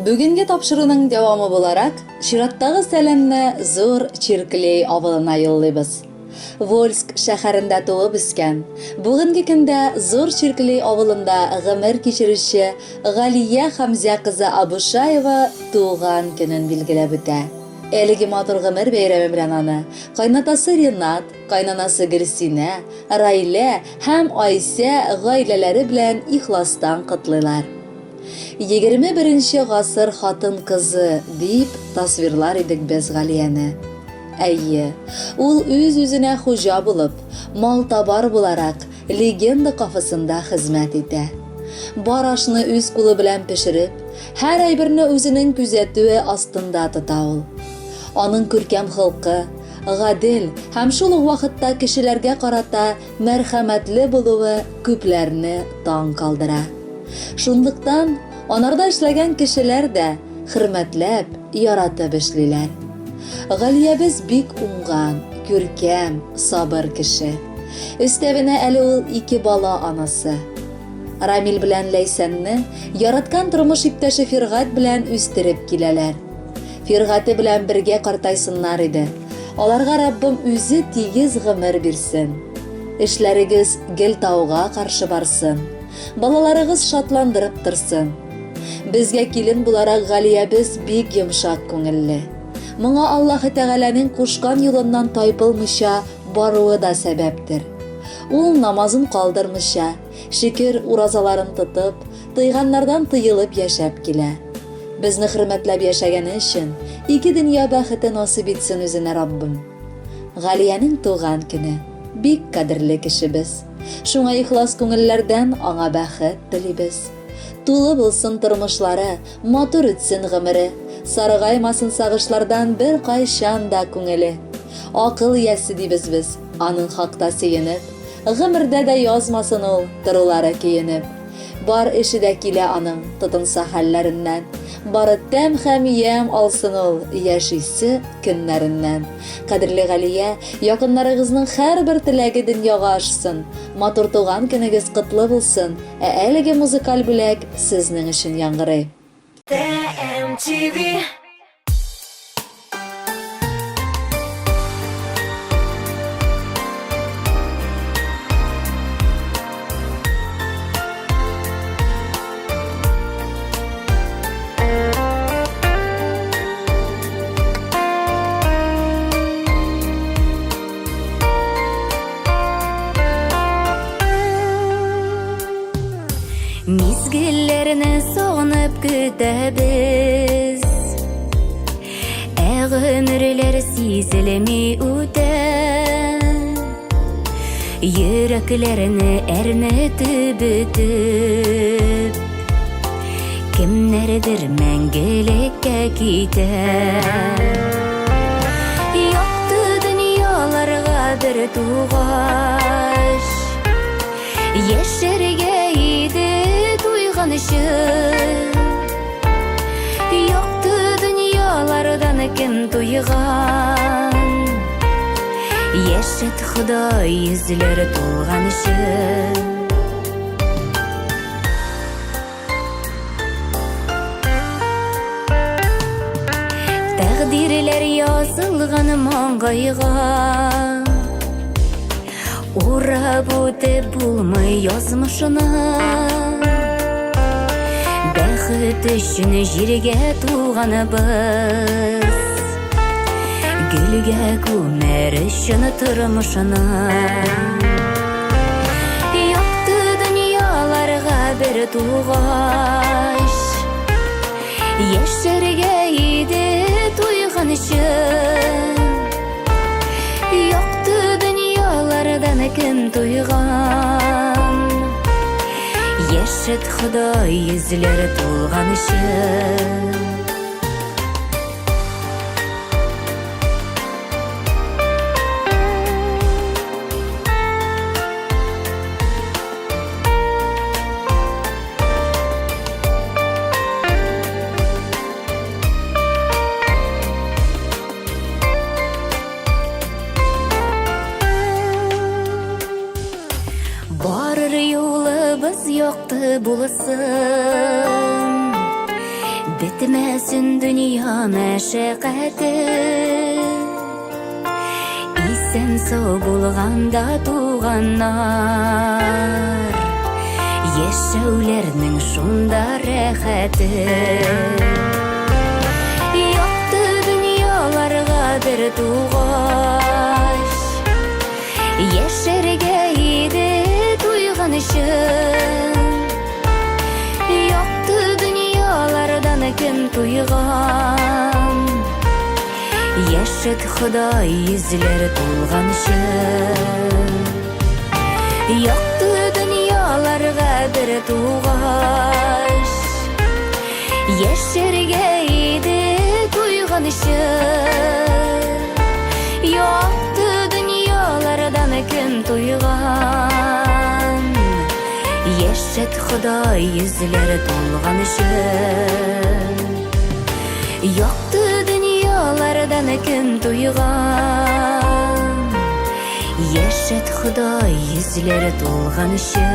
Бүгенге тапшыруның дәвамы буларак, чираттагы сәламне Зур Чирклей авылына юллыйбыз. Вольск шәһәрендә туып үскән, бүгенге көндә Зур Чирклей авылында гомер кичерүче Галия Хәмзә кызы Абушаева туган көнен билгеләп үтә. Әлеге матур гомер бәйрәме белән аны кайнатасы Ренат, кайнанасы Гөлсинә, Райлә һәм Айсә гаиләләре белән ихластан котлыйлар. 21 гасыр хатын-кызы дип тасвирлар идек без Галияне. Әйе, ул үз-үзенә хуҗа булып, малтабар буларак, легенда кафесында хезмәт итә. Бар ашны үз кулы белән пешереп, һәр әйберне үзенең күзәтүе астында тота ул. Аның күркәм холкы, гадел һәм шул ук вакытта кешеләргә карата мәрхәмәтле булуы күпләрне таң калдыра. Шунлыктан, анарда эшләгән кешеләр дә хөрмәтләп, яратып эшлиләр. Галиябез бик уңган, күркәм, сабыр кеше. Өстәвенә әле ул ике бала анасы. Рамил белән Ләйсәнне яраткан тормыш иптәше Фиргать белән үстереп киләләр. Фиргате белән бергә картайсыннар иде. Аларга Раббым үзе тигез гомер бирсен. Эшләрегез гел тауга каршы барсын. Балаларыгыз шатландырып торсын. Безгә килен буларак Галиябез бик йомшак күңелле. Моңа Аллаһы Тәгаләнең кушкан юлыннан тайпылмыйча баруы да сәбәптер. Ул намазын калдырмыйча, шөкер, уразаларын тотып, тыйганнардан тыелып яшәп килә. Безне хөрмәтләп яшәгәне өчен ике дөнья бәхете насыйп итсен үзенә Раббым. Галиянең туган көне. Бик кадерле кешебез. Шуңа ихлас күңелләрдән аңа бәхет телибез. Тулы булсын тормышлары, матур үтсен гомере. Саргаймасын сагышлардан беркайчан да күңеле. Акыл иясе дибез без, аның хакта сөенеп. Гомердә дә язмасын ул торулары көенеп. Бар эше дә килә аның, тотынса хәлләреннән. Бары тәм һәм ямь алсын ул яшисе көннәреннән. Кадерле Галия, якыннарыгызның һәрбер теләге дөньяга ашсын. Матур туган көнегез котлы булсын, ә әлеге музыкаль бүләк сезнең өчен яңгырый. TMTV. Мизгелләрне сагынып көтәбез. Ә гомерләр сизелми үтә. Йөрәкләрне әрнетеп бөтеп, Кемнәрдер мәңгелеккә китә. Якты дөньяларга бер тугач, Яшәргә иде туйганчы. Якты дөньялардан кем туйган? Яшәт Ходай йөзләре тулганчы. Тәкъдирләр язылган маңгайга. Урап үтеп булмый язмышны. Бәхет өчен җиргә туганыбыз. Гөлгә күмәр өчен тормышны. Якты дөньяларга бер тугач, Яшәргә иде туйганчы. Якты дөньялардан кем туйган? Яшәт Ходай йөзләре тулганчы. Барыр юлыбыз якты булсын. Бетмәсен дөнья мәшәкате. Исән сау булганда туганнар, Яшәүләрнең шунда рәхәте. Якты дөньяларга бер тугач, Яшәргә иде туйганчы. Якты дөньялардан кем туйган? Яшәт Ходай йөзләре тулганчы. Якты дөньяларга бер тугач, Яшәргә иде туйганчы. Якты дөньялардан кем туйган? Яшәт Ходай йөзләре тулганчы. Якты дөньялардан кем туйган? Яшәт Ходай йөзләре тулганчы.